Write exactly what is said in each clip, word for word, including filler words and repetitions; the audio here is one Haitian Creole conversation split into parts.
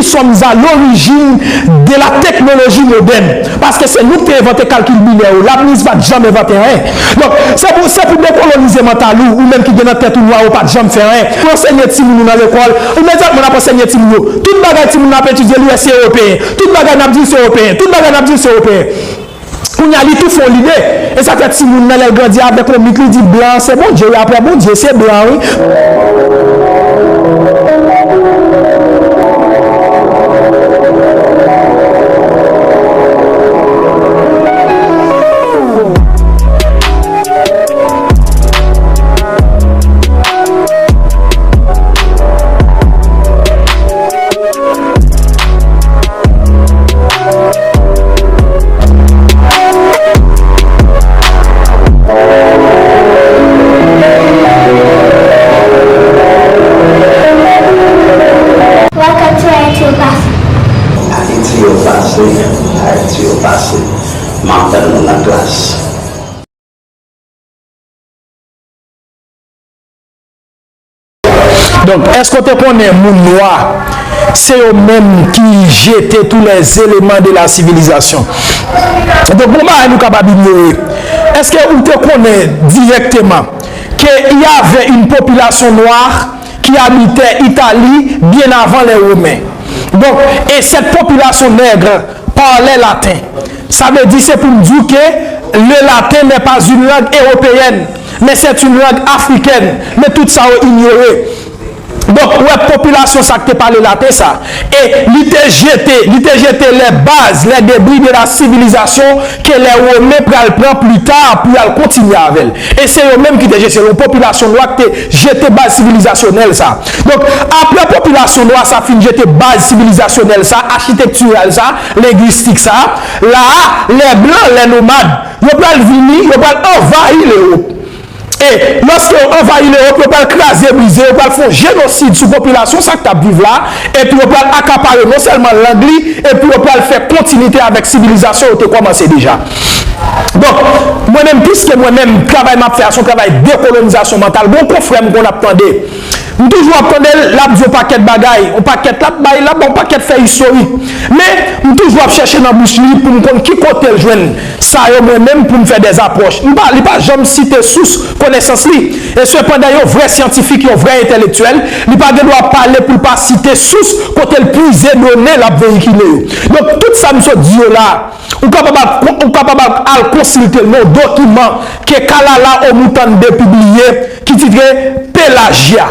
Sommes à l'origine de la technologie moderne. Paske se nou ki te envante kalkil binè yo. Leibniz pa t janm envante anyen. Donk, se pou, se pou dekolonize mantal ou, ou menm ki gen nan tèt ou nwa, ou pa t janm fè anyen. Pou ansenye timoun ou nan lekòl, imedyatman n ap ansenye timoun yo. Tout bagay timoun nan ap etidye li, se ewopeyen. Tout bagay n ap di, se ewopeyen. Tout bagay n ap di, se ewopeyen. Kounye a, li tou fè yon lide. E sa fè timoun nan, lè l grandi avèk yon mit, li di, blan se Bondye, wi, apre Bondye, se blan, wi. Welcome to Ayiti Yo Pase. Ayiti Yo Pase, Ayiti Yo Pase. M ap tann nou nan klas. Donk, èske w te konnen moun nwa, se yo menm ki jete tous les éléments de la civilisation? Donk, bon bagay nou kapab inyore. Èske ou te konnen dirèkteman que il y avait une population noire qui habitait Italie bien avant les Romains? Donc, et cette population nègre parlait latin. Sa vle di, se pou m di w ke le latin n'est pas une langue européenne, mais c'est une langue africaine. Men tout sa yo inyore. Donk, ou wè popilasyon sa k te pale laten sa. E li te jete, li te jete les bases, les débris de la civilisation que les Romains pral pran plus tard pou y al kontinye avè l. E se yo menm ki te jete, se yon popilasyon nwa ki te jete baz sivilizasyonèl sa. Donk, apre popilasyon nwa sa fin jete baz sivilizasyonèl sa, achitektiral sa, lengwistik sa, la a, les blancs, les nomades, yo pral vini, yo pral anvayi Lewòp. E lòske yo anvayi Lewòp, yo pral kraze brize, yo pral fè yon jenosid sou popilasyon sa k t ap viv la, epi yo pral akapare non sèlman lang li, epi yo pral fè kontinite avèk sivilizasyon yo te kòmanse deja. Donk, mwen menm, piske mwen menm, travay m ap fè a, se yon travay dekolonizasyon mantal, gen yon konfrè m konn ap tande. M toujou ap tande l, l ap di yon pakèt bagay, yon pakèt, l ap bay, l ap bay yon pakèt fè istorik. Men, m toujou ap chèche nan bouch li pou m konn ki kote l jwenn sa yo, mwen menm, pou m fè dèzapwòch. M pa, li pa janm site sous konesans li. E sepandan, yon vrè syantifik, yon vrè entèlektyèl, li pa gen dwa pale pou l pa site sous kote l pwize done l ap veyikile yo. Donk, tout sa m sot di yo la, ou kapab al, ou kapab al, al konsilte l nan yon dokiman ke Kalala Omutande pibliye ki titre Pelagia.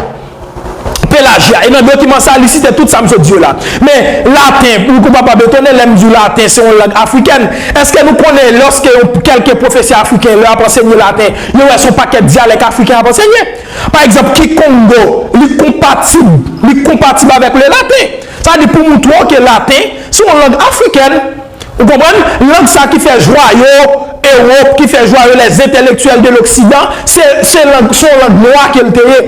Pelagia. E nan dokiman sa, li site tout sa m sot di yo la. Men, laten, ou kapab etone lè m di w laten se yon lang afrikèn. Èske nou konnen lòske yon kèlke pwofesè afriken, lè y ap ansenye laten, yo wè se yon pakèt dyalèk afriken y ap ansenye? Pa egzanp, Kikongo, li konpatib, li konpatib avèk le laten. Sa di pou moutre w ke laten se yon lang afrikèn. Ou konprann? Lang sa ki fè jwayo Ewòp, ki fè jwayo les intellectuels de l'Occident, se, se lang, se yon lang nwa ke l te ye.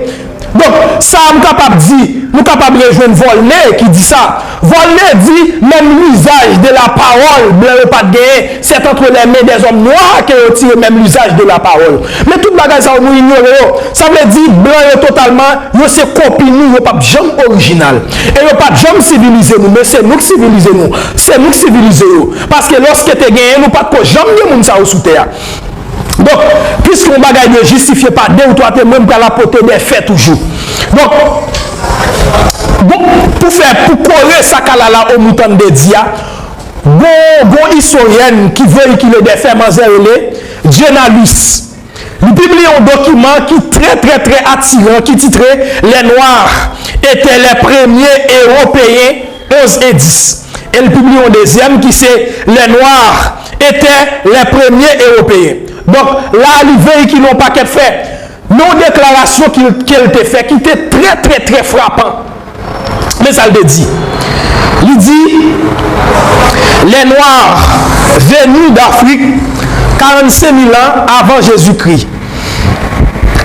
Donk, sa a m kapab di, nou kapab rejwenn Volney ki di sa. Volney di, même l'usage de la parole, blan yo pa t genyen, c'est entre les mains des hommes noirs que yo tire même l'usage de la parole. Men tout bagay sa yo, nou inyore yo. Sa vle di, blan yo totalman, yo se kopi nou, yo p ap janm orijinal. E yo pa t janm sivilize nou, men se nou k sivilize nou. Se nou k sivilize yo. Paske lòske te genyen, nou pa t ko janm gen moun sa yo sou tè a. Donk, piske yon bagay dwe jistifye pa de ou twa temwen, m pral apòte de fè toujou. Donk, bon, pou fè, pou kore sa Kalala Omutande di a, gon, gon istoryèn ki veyikile de fè, manzè rele Jenna Luce. Li pibliye yon dokiman ki trè, trè, trè atiran, ki titre Les Noirs étaient les premiers Européens, onze et dix. E l pibliye yon dezyèm ki se Les Noirs étaient les premiers Européens. Donk, la a, li veyikile yon pakèt fè. Men yon deklarasyon ki, ke l te fè ki te trè, trè, trè frapan. Men sa l te di. Li di, les Noirs venus d'Afrique quarante-cinq mille ans avant Jésus-Christ,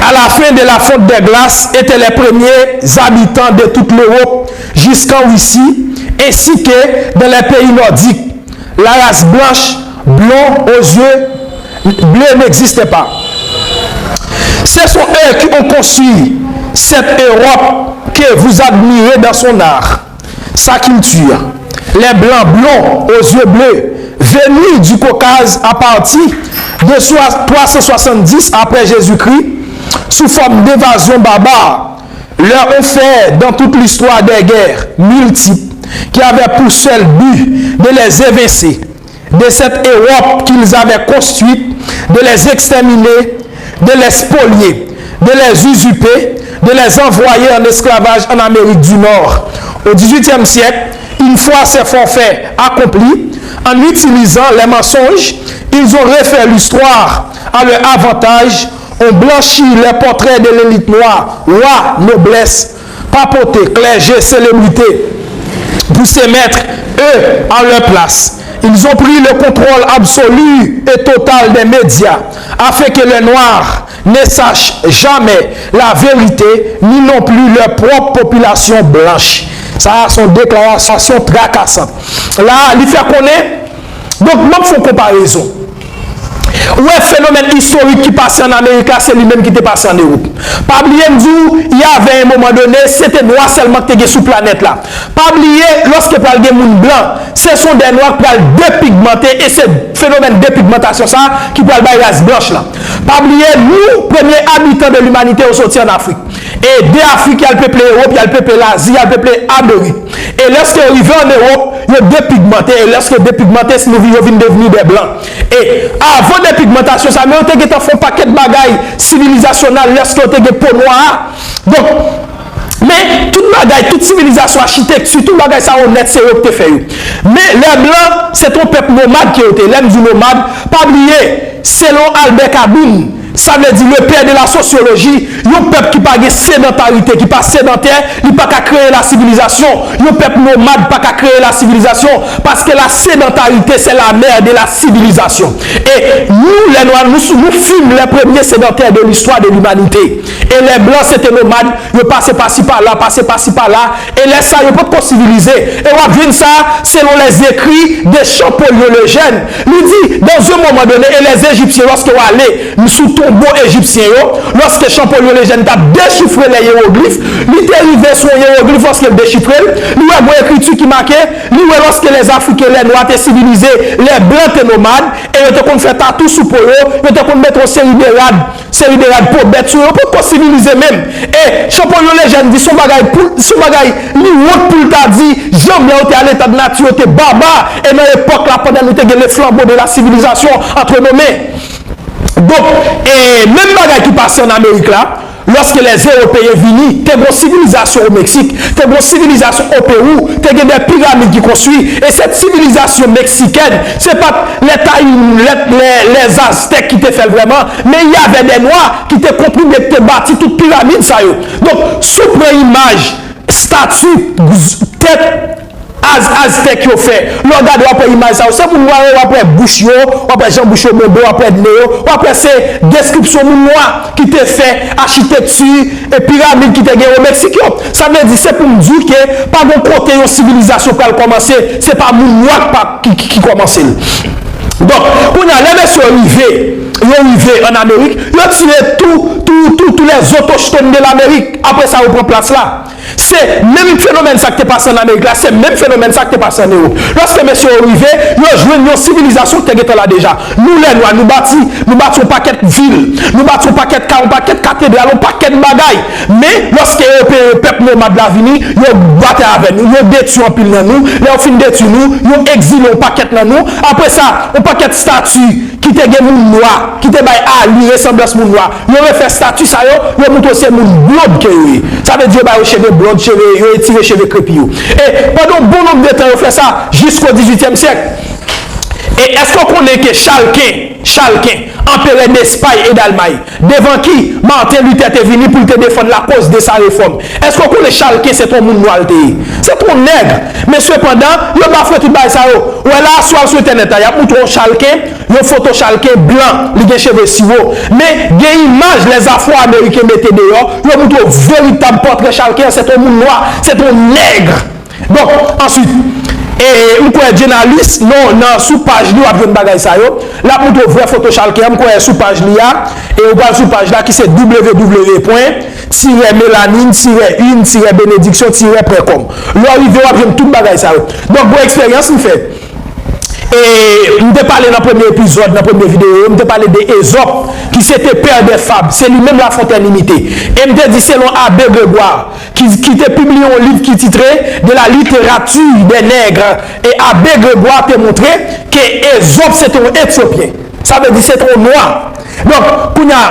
à la fin de la fonte des glaces, étaient les premiers habitants de toute l'Europe jusqu'en Russie, ainsi que dans les pays nordiques. La race blanche, blond, aux yeux bleus n'existait pas. Ce sont eux qui ont construit cette Europe que vous admirez dans son art. Sa kilti a. Les Blancs blonds aux yeux bleus venus du Caucase à partir de soi- trois cent soixante-dix après Jésus-Christ, sous forme d'invasions barbares, leur ont fait dans toute l'histoire des guerres multiples qui avaient pour seul but de les évincer de cette Europe qu'ils avaient construite, de les exterminer, de les spolier, de les usurper, de les envoyer en esclavage en Amérique du Nord. Au dix-huitième siècle, une fois ces forfaits accomplis, en utilisant les mensonges, ils ont refait l'histoire à leur avantage, ont blanchi les portraits de l'élite noire, rois, noblesse, papauté, clergé, célébrité, pour se mettre, eux, à leur place. Ils ont pris le contrôle absolu et total des médias, afin que les Noirs ne sachent jamais la vérité, ni non plus leur propre population blanche. Sa a se yon deklarasyon trakasant. La, li fè konnen, donk, m ap fè yon konparezon. Ou wè fenomèn istorik ki pase an Amerik la, se li menm ki te pase an Ewòp. Pa bliye m di w, y avait un moment donné, se te nwa sèlman ki te gen sou planèt la. Pa bliye, lòske pral gen moun blan, ce sont des noirs k pral depigmante, e se fenomèn depigmantasyon sa a ki pral bay ras blanch lan. Pa bliye, nou, premye abitan de limanite yo soti an Afrik. E de Afrik, y al peple Ewòp, y al peple Lazi, y al peple Amerik. E lèske yo rive an Ewòp, yo depigmante. E lèske yo depigmante, si nou vi- yo vin devni de blan. E avan depigmantasyon sa, men yo te gentan fè yon pakèt bagay sivilizasyonal lèske yo te gen po nwa a. Donk, men tout bagay, tout sivilizasyon, achitekti, tout bagay sa yo nèt, se yo ki te fè yo. Men lè blan, se te yon pèp nomad ke yo te. Lè m di nomad, pa bliye, selon Albert Camus, sa vle di le père de la sociologie, yon pèp ki pa gen sedantarite, ki pa sedantè, li pa ka kreye la sivilizasyon. Yon pèp nomad pa ka kreye la sivilizasyon, paske la sedantarite, c'est la mère de la civilisation. E nou, lè nwa, nou, nou fim les premiers sédentaires de l'histoire de l'humanité. E lè blan, se te nomad, yo pase pasi pala, pase pasi pala, e lè sa, yo potko sivilize. E w ap jwenn sa selon les écrits de Champollion Lejeune. Li di, dans un moment donné, et les Égyptiens, lòske w ale sou tonbo ejipsyen yo, lòske Champollion Lejeune t ap dechifre lè yewoglif, li te rive sou yon yewoglif, lòske l dechifre l, li wè gon ekriti ki make, li wè lòske les Africains, les Noirs te sivilize, les Blancs te nomades, e yo te konn fè tatou sou po yo, yo te konn mete yon seri de rad, seri de rad po bèt sou yo, potko sivilize menm. E Champollion Lejeune di se yon bagay pou, se yon bagay li wont pou l ta di, jan blan yo te al etan de nati yo te baba, e nan epòk la, pandan nou te gen le flambeau de la civilisation entre nos mains. Donk, e menm bagay ki pase an Amerik la, lòske les Européens vini, te gon sivilizasyon o Meksik, te gon sivilizasyon o Pewou, te gen de piramid ki konstwi, e cette civilisation mexicaine, se pa t les Taïnos, les, les, les Aztèques ki te fè l vrèman, men y avait des Noirs ki te kontribye, ki te bati tout piramid sa yo. Donk, si w pran imaj, stati, tèt, Az-, Aztèk yo fè. Lè w gade, w ap wè imaj sa yo. Se moun nwa yo, w ap wè bouch yo, w ap wè jan bouch yo bonbe, w ap wè ne yo, w ap wè se deskripsyon moun nwa ki te fè achitekti e piramid ki te gen o Meksik yo. Sa vle di, se pou m di w ke pa gen kote yon sivilizasyon pral kòmanse, se pa moun nwa ki pa, ki, ki, ki kòmanse l. Donk, kounye a, lè mesye yo rive, yo rive ann Amerik, yo tiye tou, tou, tou, tous les autochtones de l'Amérique. Apre sa, yo pran plas la. Se menm fenomèn sa k te pase ann Amerik la, se menm fenomèn sa k te pase ann Ewòp. Lòske mesye yo rive, yo jwenn yon sivilizasyon ki te gentan la deja. Nou, lè nwa, nou bati, nou bati yon pakèt vil, nou bati yon pakèt kay, yon pakèt katedral, yon pakèt bagay. Men, lòske Ewopeyen yo, pèp nomad la vini, yo batay avè nou, yo detwi anpil nan nou. Lè yo fin detwi nou, yo egzile yon pakèt nan nou. Apre sa, yon pakèt stati ki te gen moun nwa, ki te bay ali, resanblans moun nwa. Yo refè stati sa yo, yo moutre w se moun blond ke yo ye. Sa vle di yo ba yo cheve blond, cheve, yo etire cheve krepi yo. E pandan yon bon nonb de tan yo fè sa, jisko dizuityèm syèk. E èske w konnen ke Chalken, Chalken, anperè d Espay e d Almay, devan ki Martin Luther te vini pou l te defann la cause de sa réforme? Èske w konnen Chalken se t on moun nwa l te ye? Se t on nèg. Men sepandan, yo bafwe tout bagay sa yo. Ou wè la, si w al sou entènèt la, y ap moutre w Chalken, yon foto Chalken blan, li gen cheve siwo. Men gen imaj les Afro-Americains mete deyò, yo moutre w veritab pòtrè Chalken an, se t on moun nwa, se t on nèg. Donk, answit, e, m kwè Jennalis, non, nan, sou paj li, w ap jwenn bagay sa yo. L ap moutre w vrè foto Chalken an, m kwè sou paj li a, e ou pral sou paj la ki se w w w pwen tirè melanin, tirè in, tirè benediksyon, tirè pwen kòm. Lè w rive, w ap jwenn tout bagay sa yo. Donk, gon eksperyans m fè. E m te pale nan premye epizòd, nan premye videyo yo, m te pale de Ezòp, ki se te pè dè fab. Se li menm Lafontèn imite. E m te di, selon Abbé Grégoire, ki, ki te pibliye yon liv ki titre De la littérature des nègres, e Abbé Grégoire te montre ke Ezòp se te yon Etyopyen. Sa vle di se te yon nwa. Donk, kounye a,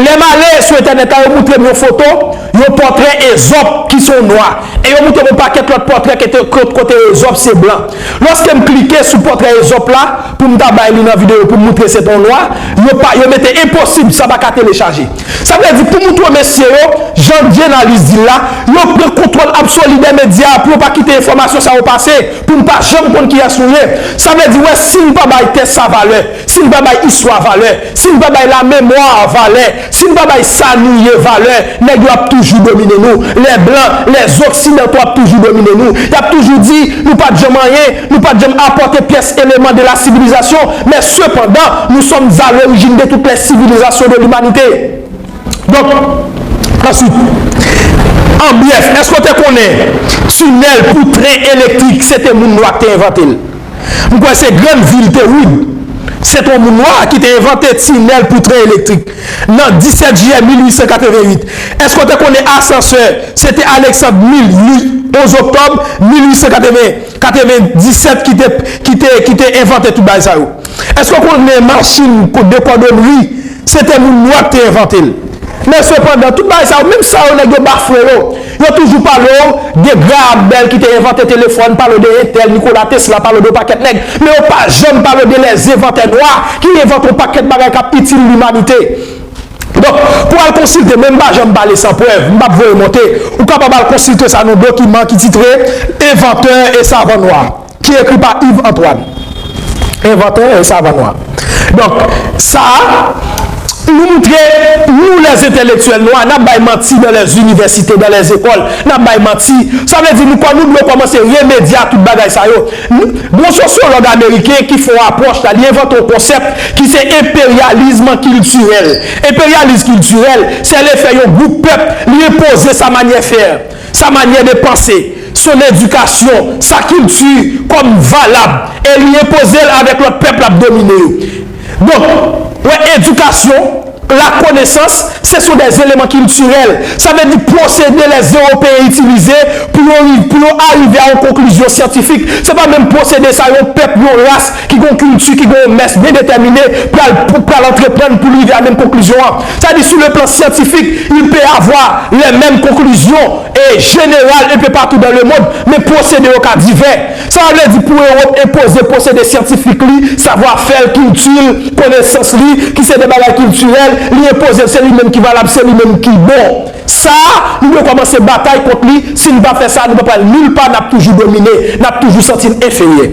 lè m ale sou entènèt la, yo montre m yon foto, yon pòtrè Ezòp ki se yon nwa. E yo montre m yon pakèt lòt pòtrè ki te, kot-, kote Ezòp se blan. Lòske m klike sou pòtrè Ezòp la, pou m ta bay li nan videyo, pou m montre se te yon nwa, yo pa, yo mete enposib, sa pa ka telechaje. Sa vle di, pou m montre mesye yo, jan Djenalis di l la, yo pran kontwòl absoli dè medya pou yo pa kite enfòmasyon sa yo pase, pou n pa janm konn kiyès nou ye. Sa vle di, wè, si n pa bay tè sa valè, si n pa bay istwa valè, si n pa bay lamemwa valè, si n pa bay sa nou ye valè, nèg yo ap toujou domine nou. Les blancs, les occidentaux ap toujou domine nou. Y ap toujou di, nou pa t janm anyen, nou pa t janm apòte pyès eleman de la sivilizasyon, men sepandan, nous sommes à l'origine de toutes les civilisations de l'humanité. Donk, answit, an brèf, èske w te konnen tinèl pou tren elektrik, se te moun nwa ki te envante l? M kwè se Granville Terwilly, se te yon moun nwa ki te envante tinèl pou tren elektrik nan disèt jiyè mil uit san katreven uit. Èske w te konnen asansè, se te Alexandre Mille, onz oktòb mil uit san katreven, katrevendisèt ki te, ki te, ki te envante tout bagay sa yo? Èske w konnen machin, de kòdonri, se te moun nwa ki te envante l? Men sepandan, tout bagay sa yo, menm sa yo, nèg yo bafwe yo. Yo toujou pale w de Graham Bell ki te envante telefòn, pale w de entèl, Nikola Tesla, pale w de yon pakèt nèg. Men yo pa janm pale w de lèzenvantè nwa ki envante yon pakèt bagay k ap itil limanite. Donk, pou al konsilte, men m pa janm pale san prèv, m p ap voye monte, ou kapab al konsilte sa nan dokiman ki titre Inventeurs et savants noirs, ki ekri pa Yves Antoine. Envantè e savan nwa. Donk, sa a, nou moutre, nou, lèzentelektyèl nwa, n ap bay manti dans les universités, dans les écoles, n ap bay manti. Sa vle di, nou, nou dwe kòmanse remedye a tout bagay sa yo. Gon sosyològ ameriken ki fè yon apwòch la, li envante yon konsèp ki se enperyalizm kiltirèl. Enperyalizm kiltirèl, se lefè yon gwoup pèp, li enpoze sa manyè fè, sa manyè de panse, son edikasyon, sa kilti kòm valab, e li enpoze l avèk lòt pèp l ap domine yo. Donk, wè, edikasyon, lakonesans, ce sont des éléments culturels. Sa vle di pwosede lèzewopeyen itilize pou yo, pou yo arive a yon konklizyon syantifik. Se pa menm pwosede sa yon pèp, yon ras ki gon kilti, ki gon mès byen detèmine pral, pral antreprann pou l rive a menm konklizyon an. Sa di, sur le plan scientifique, il peut avoir les mêmes conclusions et générales un peu partout dans le monde, men pwosede yo ka divè. Sa vle di pou Ewòp enpoze pwosede syantifik li, savwa fè l, kilti l, konesans li, ki se de bagay kiltirèl, li enpoze l, se li menm ki valab, se li menm ki bon. Sa a, nou dwe kòmanse batay kont li, si n pa fè sa, nou pa pral nilpa, n ap toujou domine, n ap toujou santi n enferyè.